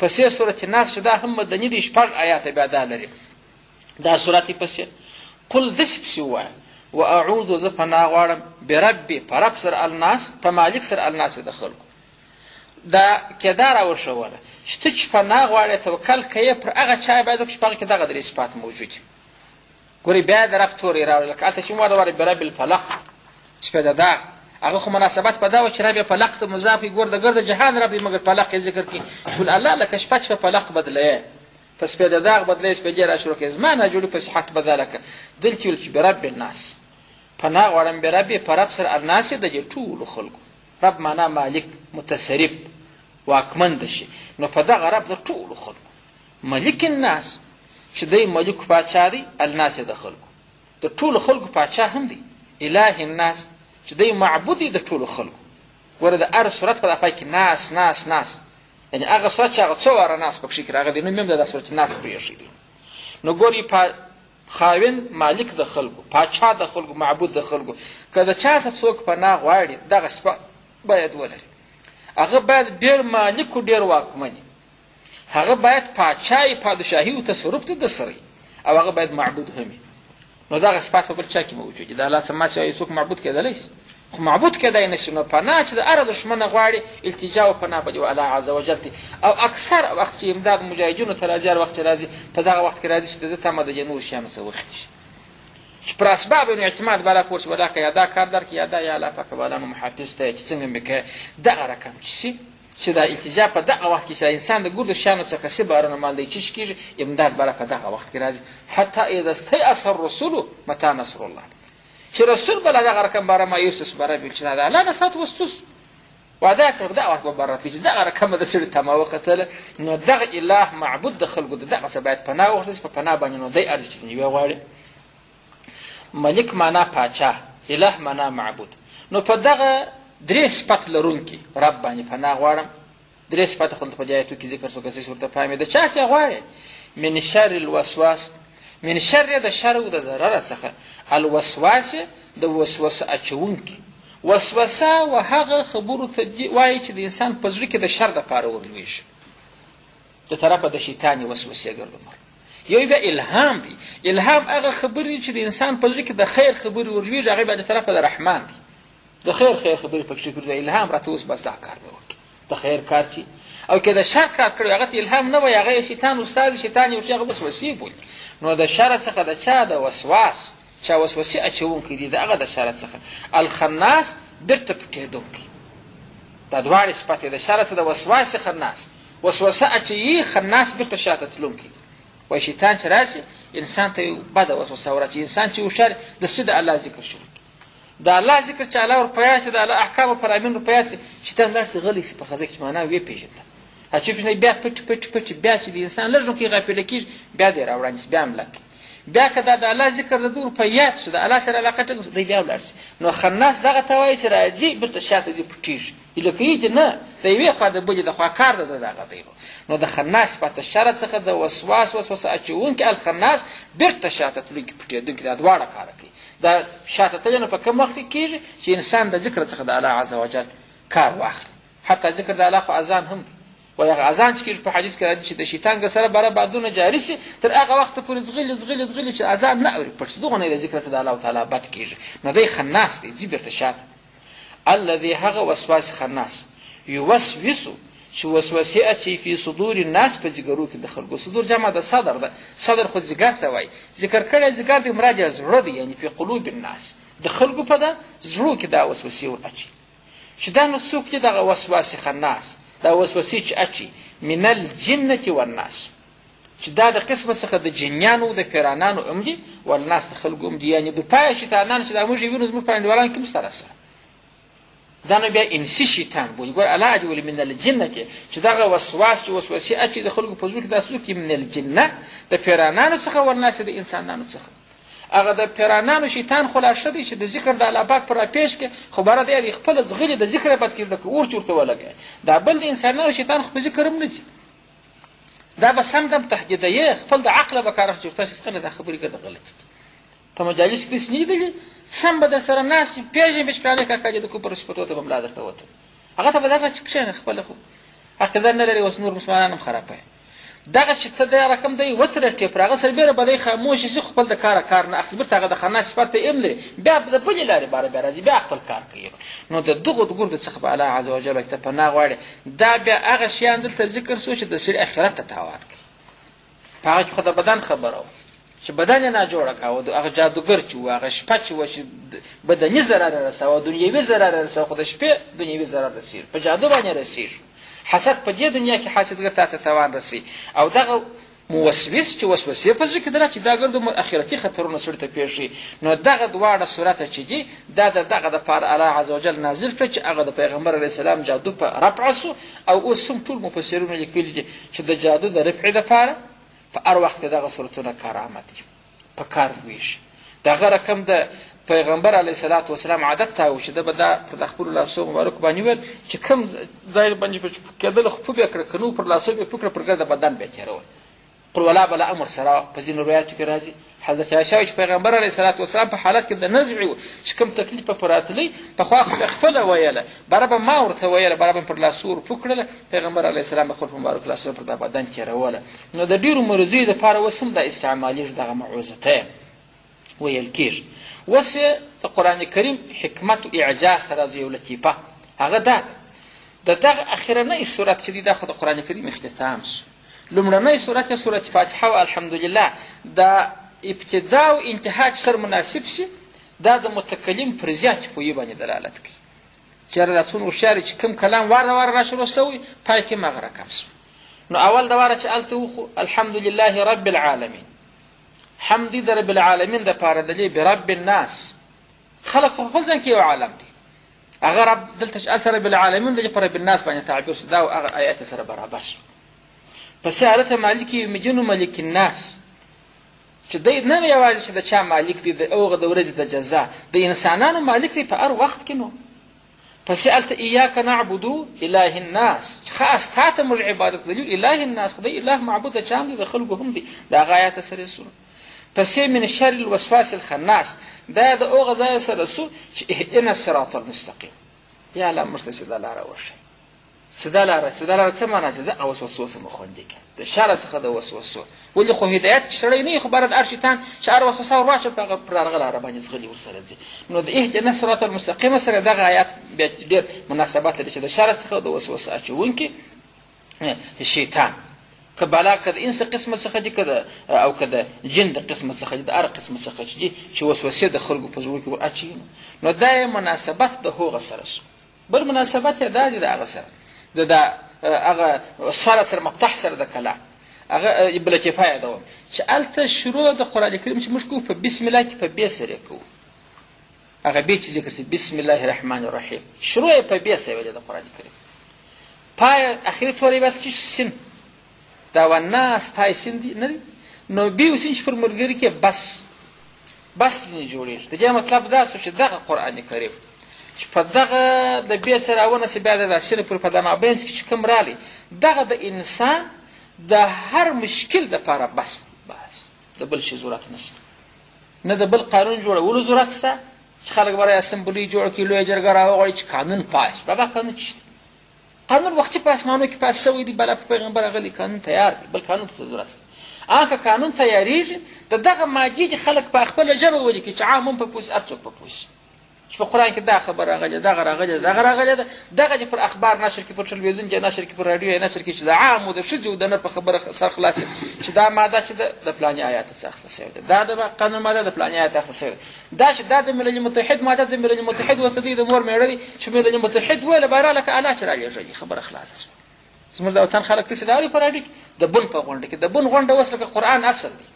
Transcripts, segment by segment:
پسې سورة ناس چې دا هم مدني دی، شپږ آیاته بیا دا لري. دا سورت یې پسې قل داسې پسې ووایه، واعوذ زه پناه غواړم بربي په رب سره الناس، په مالک سره الناس د خلکو. دا کېدا راوښوله چې ته چې پناه غواړې توکل کوې پر هغه چا باید وکړې چې په هغه کې دغه درې صفات موجود دي. ګورئ بیا د رب توری راوړی، لکه هلته چې مو واره برب الفلق سپېده داغ، هغه خو مناسبت په دا و چې رب یې فلق ته مضاف کړي. ګور د ګرد جهان رب دی مګر فلق یې ذکر کړي چې الله لکه شپه چې په فلق بدلوې، په سپېده داغ بدلوې، سپېدې را شروع کړې، زما ناجوړي په صحت بدله کړه. دلته ویل چې برب الناس، پناه غواړم برب په رب سره الناس د دې ټولو خلکو. رب معنا مالک، متصرف، واکمن د شي، نو په دغه رب د ټولو خلکو. ملک الناس چې دی ملک پاچا دی، الناس د خلکو، د ټولو خلکو پاچا هم دی. اله الناس چې دی معبود دی د ټولو خلکو. ګوره د هر سورت په دا پای کې ناس ناس ناس، یعنې هغه سورت چې هغه څو واره ناس پکښې کې راغلی، نوم یې هم د دا سورت ناس پرې ایښی دی. نو ګوري خاوند مالک د خلکو، پاچا د خلکو، معبود د خلکو، که د چا څخه څوک پناه غواړي دغه صفت باید ولري. هغه باید ډېر مالک و ډېر واکمن، هغه باید پاچا وي، پادشاهي او تصرف ته د سره، او هغه باید معبود هم وي. نو دغه صفات په بل چا کې موجود دي. د الله څخه ما سوا یو څوک معبود کېدلی شي، خو معبود کېدای نه شي. نو پناه چې د هره دښمنه غواړي التجا او پناه به دې الله عز وجل ته. او اکثر وخت چې امداد مجاهدینو ته راځي، هر وخت چې راځي په دغه وخت کې راځي چې د ده تمه د دې نورو شیانو څخه وخېژي، چې پر اسبابو نو اعتماد بالا پور شي، ولاکه یا دا کار درکړي یا دا، یا الله پاکه بالا نو محافظ ته چې څنګه مې کوې دغه رقم چې شي، چې دا التجا په دغه وخت کې چې دا انسان د ګردو شیانو څخه سي بارونه مال دی چې کېږي، امداد بالا په دغه وخت کې راځي. حتی اذا استيأس الرسل متى نصر الله، چې رسول به له دغه رقم باره مایوسه شو، باره ویل چې دا د الله نصرت اوس څه وعده یې کړه، دغه وخت به باره راتلي چې دغه رقمه د سړي تمه وکتله. نو دغه اله معبود د خلکو د دغه څه باید پناه وغوښتل شي، په پناه باندې نو دی ارزي چې ځینې ویې غواړي. ملک معنا پاچا، اله معنا معبود. نو په دغه درې صفت لرونکي رب باندې پناه غواړم. درې صفته خو دلته په دې آیتو کې ذکر شو، که څه ورته پام یې د چا څه غواړې؟ من شر الوسواس، من شر د شر او د ضرر څخه، الوسواس د وسوسه اچوونکي. وسوسه و هغه خبرو ته وایي چې د انسان په زړه کې د شر دپاره ورلوېږي، د طرفه د شیطان یې وسوسې ګرځومر. یو بیا الهام دی، الهام هغه خبرې چې د انسان په زړه کې د خیر خبرې ورلوېږي، هغه بیا د طرفه د رحمان دی، د خیر خیر خبرې پکښې ګرځي. الهام راته اوس بس دا کار مې وکړي، د خیر کار چې، او که د شر کار کړی هغه ته الهام نه وایي، هغه یې شیطان استاد، شیطان یې ورته هغه وسوسې بولي. نو د شر څخه د چا د وسواس، چا وسوسې اچوونکی دی، د هغه د شر څخه. الخناس بیرته پټېدونکی، دا دواړې صفت د شر څخه د وسواس خناس، وسوسه اچوي، خناس بیرته شاته تلونکی دی. وایي شیطان چې راشي انسان ته یو بده وسوسه وراچوي، انسان چې هوښیار د څه د الله ذکر شروع کړي، د الله ذکر چې الله ور په یاد شي، د الله احکام او فرامین ور په یاد شي، شیطان لاړ شي غلی شي په خزه کې چې معنا ویې پېژنده، چې پېژني بیا پټ پټ پټ، بیا چې د انسان لږ نو کې غافله کېږي بیا دی راوړاندې شي، بیا حمله کوي. بیا که دا د الله ذکر د ده ور په یاد شو، د الله سره علاقه ټینګه شوه، دی بیا ولاړ شي. نو خناس دغه ته وایي چې راځي بېرته شاته ځي پټېږي، ایله کوي دې نه، د یوې خوا د بلې د خوا کار د ده دغه دی. نو د خناس صفت شر څخه د وسواس وسوسه اچوونکي الخناس بېرته شاته تلونکي پټېدونکي، دا دواړه کاره کوي. دا شاته تللی نو په کوم وخت کې کېږي چې انسان د ذکر څخه د الله عز وجل کار واخلي. حتی ذکر د الله خو اذان هم دی، وایي هغه اذان چې کېږي په حدیث کې راځي چې د شیطان سره باره بادونه جاري شي تر هغه وخته پورې ځغلي ځغلي ځغلي چې اذان نه اوري پټ شي، دغونه د ذکر څخه د الله تعالی بد کېږي. نو دی خناس دی، ځي بېرته شاته. الذي هغه وسواس خناس یوسوسو چې وسوسې اچوي فی صدور الناس په ځیګرو کې د خلکو. صدور جمع د صدر ده، صدر خو ځیګر ته وایي، ذکر کړی ځیګر دی مراد یې زړه دی، یعنې فی قلوب الناس د خلکو په ده زړو کې دا وسوسې ور اچوي. چې دا نو څوک دي دغه وسواس خناس، دا وسوسې چې اچوي من الجنة والناس، چې دا د قسمه څخه د جنیانو د پیرانانو هم دي، والناس د خلکو هم دي، یعنې د پایه شیطانان چې دا موږ یې وینو زموږ په انډیوالانو کې هم شته راسره، دا نو بیا انسي شیطان بولي. ګوره الله دې ولي من الجنة چې دغه وسواس چې وسوسې اچوي د خلکو په زړو کې، دا څوک دي؟ من الجنة د پیرانانو څخه، والناس د انسانانو څخه. هغه د پیرانانو شیطان خو لا ښه دی چې د ذکر د الله پاک پر راپېښ کړي، خو باره دی د خپله ځغلي د ذکر بد کېږي لکه اور چې ورته ولګوي. دا بل د انسانانو شیطان خو په ذکر هم نه ځي، دا به سم دم تهدیدوي، خپل د عقله به کار اخلي چې ورته چې دا خبرې ګرده غلطې دي. په مجالس کې داسې نه لیدلي، سم به در سره ناست وي، پېژني به چې پلانی کاکا دې د کفر صفتو ته به ملا درته وتړي، هغه ته به دغه چې کښېنه خپله خو عقیده نه لري، اوس نور مسلمانان هم خرابوي. دغه چې ته دا رقم دی وترټې، پر هغه سربېره به دی خاموش شي، خو خپل د کاره کار نه اخلي، بېرته هغه د خنا صفت یې هم لري، بیا د بلې لارې باره بیا راځي، بیا خپل کار کوي. نو د دغو ګردو څخه به الله عز وجل ته پناه غواړي. دا بیا هغه شیان دلته ذکر سو چې د سړي اخرت ته تاوان کوي. په هغه کې خو د بدن خبره وه چې بدن یې ناجوړه کاوه، هغه جادوګر چې و، هغه شپه چې وه چې بدني ضرر یې رساوه، دنیوي ضرر یې رساوه، خو د شپې دنیوي ضرر رسېږي، په جادو باندې رسېږي. حسد په دې دنیا کې حاسدګر تا ته تاوان رسوي. او دغه موسوس چې وسوسې په زړه کې درا چې دا ګردو اخرتي خطرونه سړي ته پېښوي. نو دغه دواړه صورته چې دي دا د دغه دپاره الله عز وجل نازل کړه چې هغه د پیغمبر علیه السلام جادو په رفع سو. او اوس هم ټول مفسرینو لیکلي دي چې د جادو د رفعې دپاره په هر وخت کې دغه صورتونه کارآمد دي، په کار لوېږي. دغه رقم د پیغمبر علیه الصلاة والسلام عادت دا و چې ده به دا پر د خپلو لاسو مبارکو باندې ویل چې کوم ځای باندې به چې کېدل خو به یې کړه، که نو پر لاسو به یې پو کړه، پر ګرده بدن به یې تېرول. قل ولا بلا امر سره په ځینو روایاتو کې راځي. حضرت عایشه وایي چې پیغمبر علیه الصلاة والسلام په حالت کې د نزع و چې کوم تکلیف به پر راتلی، پخوا خو به خپله ویله، باره به ما ورته ویله، باره به مې پر لاسو ور پو کړله، پیغمبر علیه السلام به خپل په مبارکو لاسونو پر دا بدن تېروله. نو د ډېرو مرضیو دپاره اوس هم دا استعمالېږي، دغه معوذتین ویل کېږي. اوس یې د قرآن کریم حکمت او اعجاز ته راځي، یو لطیفه هغه دا ده، د دغه اخرنی سورت چې دی دا خو د قرآن کریم اختتام سو. لومړنی سورت یې سورت فاتحه او الحمدلله د ابتدا او انتها چې سره مناسب شي، دا د متکلم پر زیاتې پوهې باندې دلالت کوي. چېرې دا څومره هوښیار چې کوم کلام وار د واره را شروع سوی، پای کې هم هغه رقم سو. نو اول د واره چې هلته وخو الحمدلله رب العالمین، حمد دی د رب العالمین دپاره د دې برب الناس، خلق خو خپل ځان کې یو عالم دی، هغه رب دلته چې هلته رب العالمین د دې په رب الناس باندې تعبیر سو، دا او هغه آیات سره برابر سو. پسې هلته مالک یوم الدین و ملک الناس، چې دی نه یوازې چې د چا مالک دی، د هغه د ورځې د جزا د انسانانو مالک دی په هر وخت کې. نو پسې هلته ایاک نعبدو اله الناس، چې خاص تا ته موږ عبادت لرو، اله الناس خدای اله معبود د چا هم دی، د خلکو هم دی، د هغه آیات سره سو. پسې من شر الوسواس الخناس، دا د هغه ځای سره سو چې اهدنا الصراط المستقیم، یا الله موږ ته سیده لاره وښیه. سیده لاره، سیده لاره څه معنا؟ چې دغه وسوسو څخه مو خوندي کړه، د شر څخه د وسوسو. ولې خو هدایت چې سړی نه وي، خو باره د هر شیطان چې هر وسوسه ور واچوي په هغه پر هغه لاره باندې ځغلي ورسره ځي. نو د اهدنا الصراط المستقیم سره دغه آیات بیا ډېر مناسبت لري چې د شر څخه د وسوسه اچوونکي شیطان، که بلا که د انس د قسمه څخه دي، که د او که د جن د قسمه څخه دي، د هر قسمه څخه چې دي چې وسوسې د خلکو په زړو کې ور اچوي. نو دا یې مناسبت د هغه سره سو. بل مناسبت یې دا دی د هغه سره د دا هغه سره سره مفتح سره د کلام هغه بله کفایه یادوم چې هلته شروع د قرآن کریم چې موږ کوو په بسم الله کې په بې سره کوو، هغه بې چې ذکر سي بسم الله الرحمن الرحیم، شروع یې په بې سره ویلې د قرآن کریم. پای اخري توری به چې سین، دا والناس پای سین دی نه دی، نو بې او سین چې پر ملګري کې بس بس نه جوړېږي. د دې مطلب دا سو چې دغه قرآن کریم چې په دغه د بې څه راونه سي بیا د داسې پر په د مابینځ کې چې کوم رالی، دغه د انسان د هر مشکل دپاره بس بس، د بل شي ضرورت نشته، نه د بل قانون جوړولو ضرورت شته چې خلک به اسمبلي جوړ کړي، لویه جرګه راوغواړي چې قانون پاس. بابا قانون څه دی؟ قانون وختي په اسمانو کې پاس سوی دی، بلا په پیغمبر راغلی قانون تیار دی، بل قانون ته څه ضرورت شته؟ هغه که قانون تیارېږي د دغه مادې دې خلک په خپله ژبه ولیکي چې عام هم په پوه سي، هر څوک په پوه سي چې په قرآن کې دا خبره راغلې، دغه راغلې، دغه راغلې ده، دغه دې پر اخبار نشر کړي، پر ټلویزیون دې نشر کړي، پر راډیو یې نشر کړي چې د عامو د ښځې او د نر په خبره سر خلاص شي چې دا ماده چې ده د پلاني آیات څخه اخیستل شوې ده، دا د قانون ماده د پلاني آیات اخیستل شوې ده، دا چې دا د ملل متحد ماده د ملل متحد اوس د دوی د مور مېړه دی چې ملل متحد ویله بهرحال لکه الله چې رالیږلی خبره خلاصه شوه. زموږ د وطن خلک داسې دا اوري په راډیو کې د بن په غونډه کې، د بن غونډه اوس لکه قرآن اصل دی،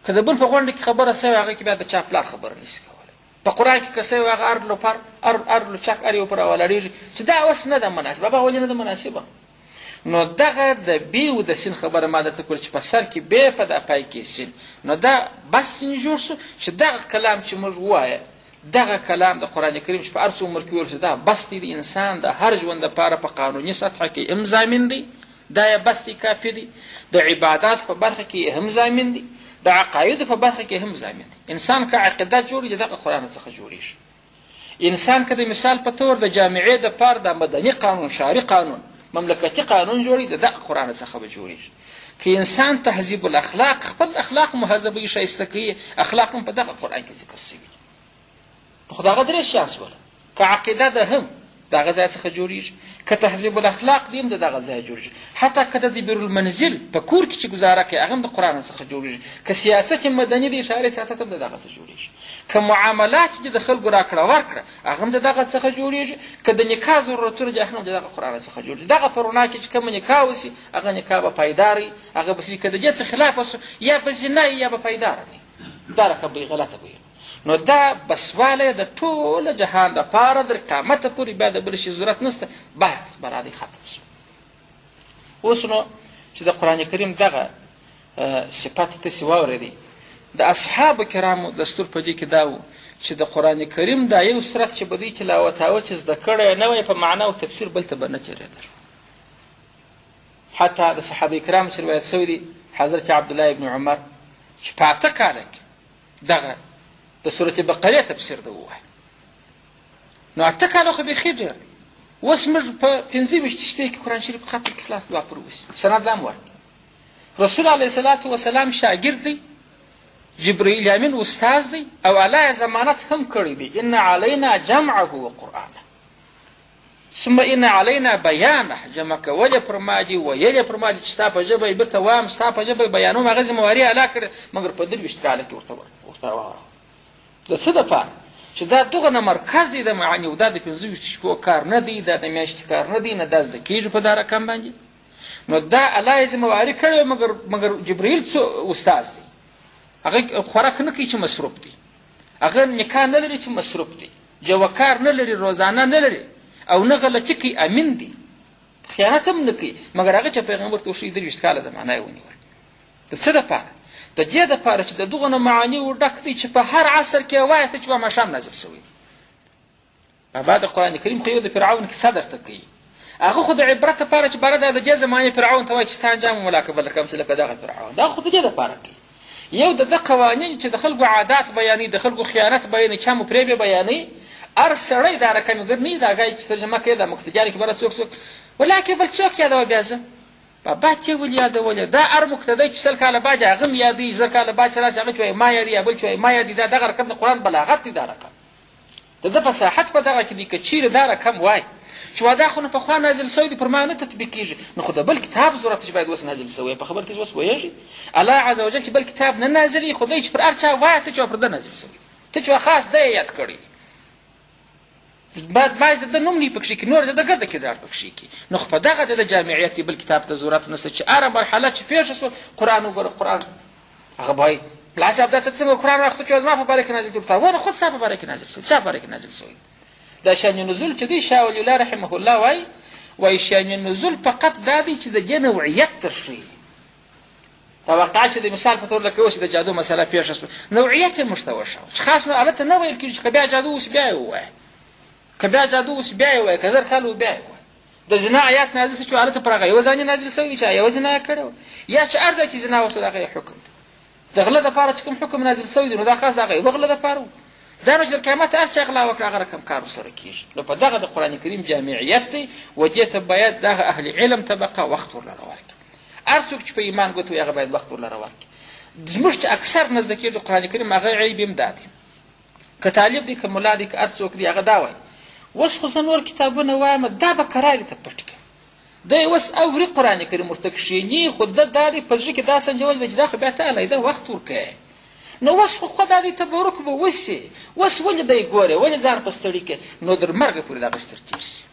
که د بن په غونډه کې خبره سوې هغه کې بیا د چا پلار خبره نشي کولی. په قرآن کې که سوې هغه ار لوپر ار ار لوچک ار یو پر راولاړېږي چې دا اوس نه ده مناسبه. بابا ولې نه ده مناسبه؟ نو دغه د بې او د سین خبره ما درته کول چې په سر کې بې په دا پای کې سین، نو دا بس سین جوړ سو چې دغه کلام چې موږ ووایه، دغه کلام د قرآن کریم چې په هر څه عمر کې ویل شي دا بس دی د انسان د هر ژوند دپاره په قانوني سطحه کې هم ضامن دی، دا یې بس دی کافي دی، د عبادات په برخه کې هم ضامن دی، د عقایدو په برخه کې هم ضامن دی. انسان که عقیده جوړي د دغه قرآن څخه جوړېږي. انسان که د مثال په تور د جامعې دپاره د مدني قانون ښاري قانون مملکتي قانون جوړوي، د دغه قرآن څخه به جوړېږي. که انسان تهذیب الاخلاق، خپل اخلاق مهذبوي، ښایسته کوي، اخلاق هم په دغه قرآن کې ذکر شوي دي. نو خو د هغه درې شیان شول. که عقیده ده هم د هغه ځای څخه جوړېږي، که تهذیب الاخلاق دی هم د دغه ځای جوړېږي، حتی که د تدبیر المنزل په کور کې چې ګزاره کوي هغه هم د قرآن څخه جوړېږي، که سیاست مدني دی ښاري سیاست هم د دغه څخه جوړېږي، که معاملات دي د خلکو راکړه ورکړه هغه هم د دغه څخه جوړېږي، که د نکاح ضرورتونه دي هغه هم د دغه قرآن څخه جوړېږي. دغه په رڼا کې چې کومه نکاح وسي هغه نکاح به پایداره وي، هغه به که د دې څخه خلاف وسو یا به زنا وي یا به پایداره نه وي، دا رقم به غلطه به وي. نو دا بسوالی د ټول جهان دپاره تر قیامته پورې بیا د بل شي ضرورت نشته، بس برا دی ختم شو. اوس نو چې د قرآن کریم دغه صفت تاسې واورېدی، د اصحابو کرامو دستور په دې کې دا و چې د قرآن کریم دا یو سورت چې به دوی تلاوتاوه چې زده کړی نه وای په معنا او تفسیر بل ته به نه تېرېدل. حتی د صحابه کرامو چې روایت شوی دی، حضرت عبدالله ابن عمر چې په 8 کاله کې دغه د سورت بقرې تفسیر ده ووایه، نو 8 کاله خو بیخي ډېر دی. اوس موږ په 25 شپې کې قرآن شریف ختم کړي، خلاص دعا پر وسي، سند هم ورکړي. رسول علیه الصلاة والسلام شاګرد دی، جبرئیل امین استاذ دی، او الله یې ضمانت هم کړی دی، ان علینا جمعه وقرآنه ثم ان علینا بیانه. جمع کول یې پر ما دي، ویل یې پر ما دي چې ستا په ژبه یې بېرته وایم، ستا په ژبه یې بیانوم، هغه ذمهواري الله کړې، مګر په 23 کاله کې ورته واوروه. د څه دپاره؟ چې دا دغه نه مرکز دی د معاني، او دا د 25 شپو کار نه دی، دا د میاشتې کار نه دی، نه دا زده کېږي په دا رقم باندې. نو دا الله یې ذمهواري کړې، مګر جبرئیل څو استاذ دی، هغه خوراک نه کوي چې مصروف دی، هغه نکاح نه لري چې مصروف دی، جوکار نه لري، روزانه نه لري، او نه غلطي کوي، امین دی، خیانت هم نه کوي، مګر هغه چې پیغمبر ته وښيي 23 کاله زمانه یې ونیوله. د څه دپاره؟ د دې دپاره چې د دغو نه معانیو ډک دی چې په هر عصر کې وایه ته چې وا ماښام نازل شوی دی. بابا د قرآن کریم خو یو د فرعون کیسه درته کوي، هغه خو د عبرت لپاره چې باره دا د دې زمانې فرعون ته وایي چې ستا انجام ملاقبه لکم چې لکه دغه فرعون، دا خو د دې دپاره کوي. یو د ده قوانین چې د خلکو عادات بیانوي، د خلکو خیانت بیانوي، چا مو پرې بیانوي، هر سړی دا رقم ګر نه دا ګای چې ترجمه کوي، دا مقتدیانو کې بله څوک څوک ولاکې بل څوک یادوه بیا زه بابا ته ولې یادولې؟ دا هر مقتدی چې 100 کاله بعد هغه هم یادوي، 1000 کاله بعد چې راشي هغه چې وایي ما یادوي، یا بل چې وایي ما یادوي. دا دغه رقم د قرآن بلاغت دی، دا رقم د ده فصاحت په دغه کې دی. که چیرې دا رقم وای چې وا دا خو نو پخوا نازل شوی دی، پر ما نه تطبیق کېږي، نو خو د بل کتاب ضرورت چې باید اوس نازل شوی. په خبره ته اوس پوهېږي الله عز وجل چې بل کتاب نه نازلوي، خو دی چې پر هر چا وایه ته چې پر ده نازل شوی دی، ته چې خاص دی یې یاد کړی دی، بعد باید د ده نوم نه پکښې کړي، نور د ده ګرده کردار پکښې کړي. نو خو په دغه د ده جامعیت بل کتاب ته ضرورت نشته چې هره مرحله چې پېښه شوه قرآن وګوره، قرآن هغه به وایي پلار صاحب دا ته څنګه قرآن راخته چې زما په باره کې نازل شوی، ته ونه خود ستا په باره کې نازل شوی، چا په باره کې نازل شوی؟ دا شان نزول چې دی، شاه ولی الله رحمه الله وایي، وایي شان نزول فقط دا دی چې د دې نوعیت تر ښیي. دا واقعه چې د مثال په تور لکه اوس د جادو مسله پېښه شوه، نوعیت یې موږ ته وښوه چې خاص نو هلته نه ویل کېږي چې که بیا جادو وسي بیا یې ووایه، که بیا جادو وسي بیا یې ووایه، که 1000 کاله بیا یې ووایه. د زنا آیات نازل شو چې هلته پر هغه یوه زاني نازل شوی دی چې یوه زنا یې کړې وه، یا چې هر ځای چې زنا وشوه د هغه یې حکم دی. د غله دپاره چې کوم حکم نازل شوی دی نو دا خاص د هغه یوه غله دپاره و. دا نو چې تر قیامته هر چا غلا وکړه هغه رقم کار ورسره کېږي. نو په دغه د قرآن کریم جامعیت دی، و دې ته باید دغه اهل علم طبقه وخت ورلره ورکړي. هر څوک چې په ایمان ګوت وي هغه باید وخت ورلره ورکړي. زموږ چې اکثر نه زده کېږي قرآن کریم هغه عیب هم دا دی، که طالب دی که ملا دی که هر څوک دی، هغه دا وایي اوس خو زه نور کتابونه وایم دا به کرارې ته پټ کړم. دی اوس اوري قرآن کریم ورته کښېني، خو ده دا دی په زړه کې دا سنجول دی چې دا خو بیا ته علیحده وخت ورکوې، نو اوس خو خو دا دی تبرک به وسي، اوس ولې دی ګورې، ولې ځان په ستړي کې، نو در مرګه پورې دغه ستر تېر شي.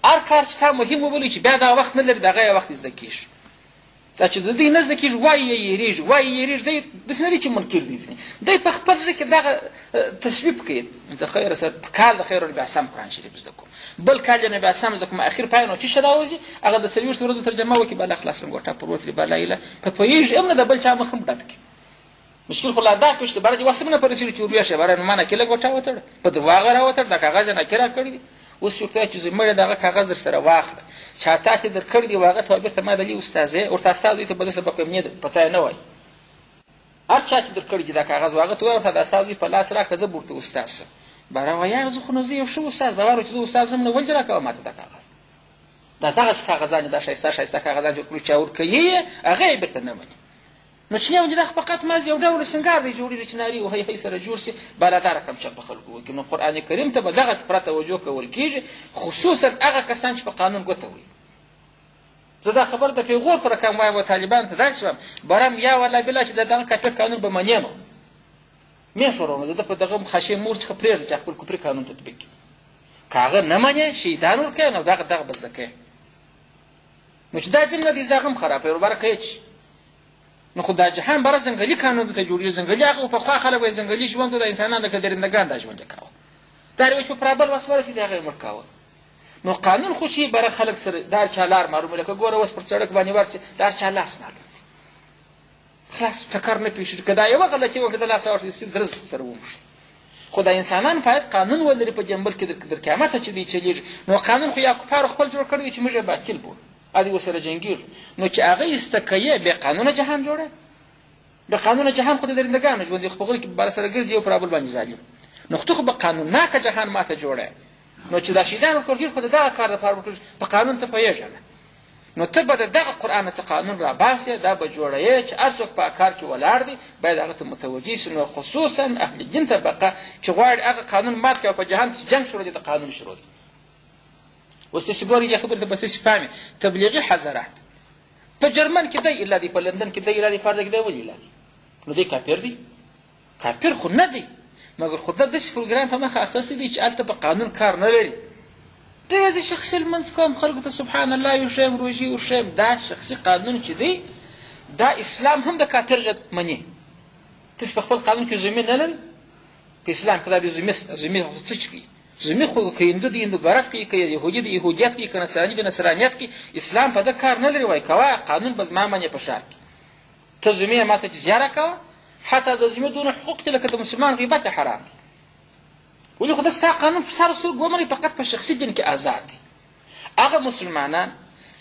هر کار چې تا مهم وبولي چې بیا دا وخت نه لري، د هغه یې وخت زده کېږي. دا چې د دوی نه زده کېږي وایي یې یېرېږي، وایي یې یېرېږي، دی داسې نه دی چې منکر دی، ځینې دی په خپل زړه کې دغه تصویب کوي، د خیره سره په کال د خیره بیا سم قرآن شریف زده کوم، بل کال یې بیا سم زده کوم، اخر پای نو چې ښه راوځي هغه د 40 ورځو ترجمه وکړي، بله خلاص لنګوټه پروت دی، بله ایله په پوهېږي هم نه، د بل چا مخ هم ډب کړي. مشکل خو لا دا پېښ شي، باره دې وس هم نه په رسېږي چې وروېښې، باره نو ما نکې لنګوټه وتړه، په درواغه راوتړه، دا کاغذ یې نکې راکړی دی. اوس چې ورته وایي چې زوی مړی دغه کاغذ در سره واخله، چا تا چې در کړی دی هغه ته بېرته ما د لې استاذ یې ورته استاد زوی ته به زه سبق وایم، نه په تا یې نه وایي. هر چا چې در کړی دی دا کاغذ هغه ته وایي ورته د استاد زوی په لاس راکړه، زه به ورته استاد شم. باره وایي زه خو نو زه یو ښه استاد، بابا چې زه استاد هم نه، ولې راکوه ما ته دا کاغذ؟ دا دغسې کاغذان دا ښایسته ښایسته کاغذان جوړ کړي چې ورکوي یې هغه یې بېرته نه مني. نو چې نه دا فقط مازې یو ډول سینګار دی جوړېږي چې نارې وهي هی سره جوړ سي بالا دا رقم چم په خلکو وکړي. نو قرآن کریم ته به دغسې پوره توجه کول کېږي، خصوصا هغه کسان چې په قانون ګوته وهي. زه دا خبره د پیغور پر رقم وایم و طالبانو ته داسې وایم، برم یا والله بالله چې د دغه کافر قانون به منې نو مې ښورونه د ده په دغه خاشې مور څخه پرېږده چې خپل کفري قانون تطبیق کړي. که هغه نه منې شهیدان ورکوې نو دغه دغه به زده کوې. نو چې دا دین نه دی زده هغه هم خرابوي ورباره کوې چې نو خو دا جهان بره ځنګلي قانون دلته جوړېږي. ځنګلي هغه پخوا خلک وایي ځنګلي ژوند د انسانان لکه درندګان دا ژوند یې کاوه، دا روش په پرابل وس ورسېد هغه یې مړ کاوه. نو قانون خو چې بره خلک سره د هر چا لار معلومه، لکه ګوره اوس پر سړک باندې ورسې د هر چا لاس معلوم دی، خلاص ټکر نه پېښېږي. که دا یوه غلطي وکړي د لاسه ورسېد سیده درز سره وموښي. خو دا انسانان باید قانون ولري په دې ملک کې در قیامته چې دی چلېږي. نو قانون خو یا کفارو خپل جوړ کړی دی چې موږ یې باطل بولو ادي ورسره جنګېږو. نو چې هغه ایسته کوي بې قانونه جهان جوړه، بې قانونه جهان خو د درندګانو ژوند دی، خو په غره کې بار سره ګرځي یو پر بل باندې ظالم. نو ته خو به قانونناکه جهان ماته جوړه. نو چې دا شهیدان ورکول کېږي خو د دغه کار دپاره ورکول کېږي، په قانون ته پوهېږه نه. نو ته به د دغه قرآن څخه قانون راباسې، دا به جوړوې چې هر څوک په کار کې ولاړ دی باید هغه ته متوجه شي. نو خصوصا اهل دین طبقه چې غواړي هغه قانون مات کړي او په جهان کې جنګ شروع دی د قانون شروع دی. اوس تاسې ګورئ دې خبرې ته به ستاسې پام وي، تبلیغي حضرات په جرمن کې دی الا دی، په لندن کې دی الا دی، په هر ځای کې دی، ولې الا دی؟ نو دی کافر دی؟ کافر خو نه دی، مګر خو ده داسې پروګرام په مخه اخیستی دی چې هلته په قانون کار نه لري. دی وایي زه شخصي لمونځ کوم، خلکو ته سبحان الله وښیم، روژې وښیم. دا شخصي قانون چې دی دا اسلام هم د کافر مني. تاسو په خپل قانون کې ذمي نه لرئ؟ په اسلام کې دا د ذمي شته. ذمي خو څه چې کوي؟ ذمي خو که هندو دی هندوګرت کوي، که یهودي دی یهودیت کوي، که نصراني دی نصرانیت کوي. اسلام په ده کار نه لري. وایي کوه قانون به زما منې په ښار کې، ته ذمي یې ماته جزیه راکوه. حتی د ذمي دونه حقوق دي لکه د مسلمان غیبت یې حرام دی. ولې خو ده ستا قانون په سر سترګو ومني، فقط په شخصي دین کې آزاد دی. هغه مسلمانان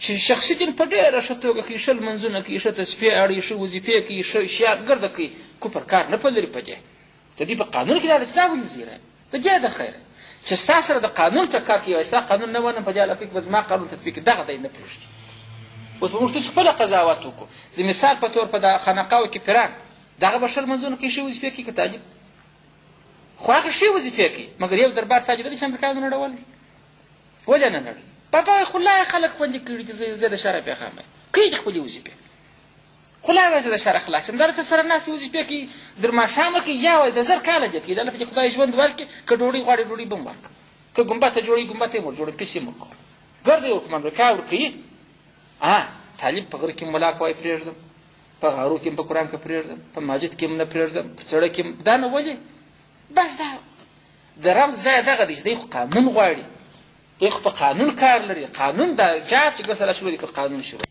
چې شخصي دین په ډېره ښه توګه کوي، ښه لمونځونه کوي، ښه تسبیح اړوي، ښه وظیفې کوي، ښه شیان ګرده کوي، کفر کار نه په لري په دې. د دې په قانون کې دا ده چې دا ولې زیری د دې د خیره چې ستا سره د قانون ټکر کوي، وایي ستا قانون نه منم، په دې علاقه کې به زما قانون تطبیق کړي، دغه دی نه پرېږدي. اوس به موږ تاسو خپله قضاوت وکړو. د مثال په تور په دا خانقاو کې پیران دغه به ښه لمونځونه کوي، ښې وظیفې کوي، که طالب خو هغه ښې وظیفې کوي، مګر یو دربار ستا لیدلی چې امریکایانو نړولی؟ ولې نه نړوي؟ بابا وایي خو لا یې خلک خوندي کړي دي، زه د شرع پیغام یم، کوي دې خپلې وظیفې، خو لا وایي زه د شرع خلاص یم، دلته سره ناست وظیفې کوي، در ماښامه کوي، یا وایي د 1000 کاله دې کوي، دلته چې خدای ژوند ورکړي، که ډوډۍ غواړي ډوډۍ به هم ورکړم، که ګنبته جوړوي ګنبته یې ورجوړوم، پیسې یې ورکوم، ګرده یې ورکوم، امریکا ورکوي. طالب په غره کې ملا کوی پرېږدم، په غارو کې په قرآن کې پرېږدم، په مسجد کې هم نه پرېږدم، په سړک کې هم دا نو ولې؟ بس دا د رمز ځای دغه دی چې دی خو قانون غواړي، دی خو په قانون کار لري، قانون دا جار چې ګرسره شروع دی پر قانون شروع.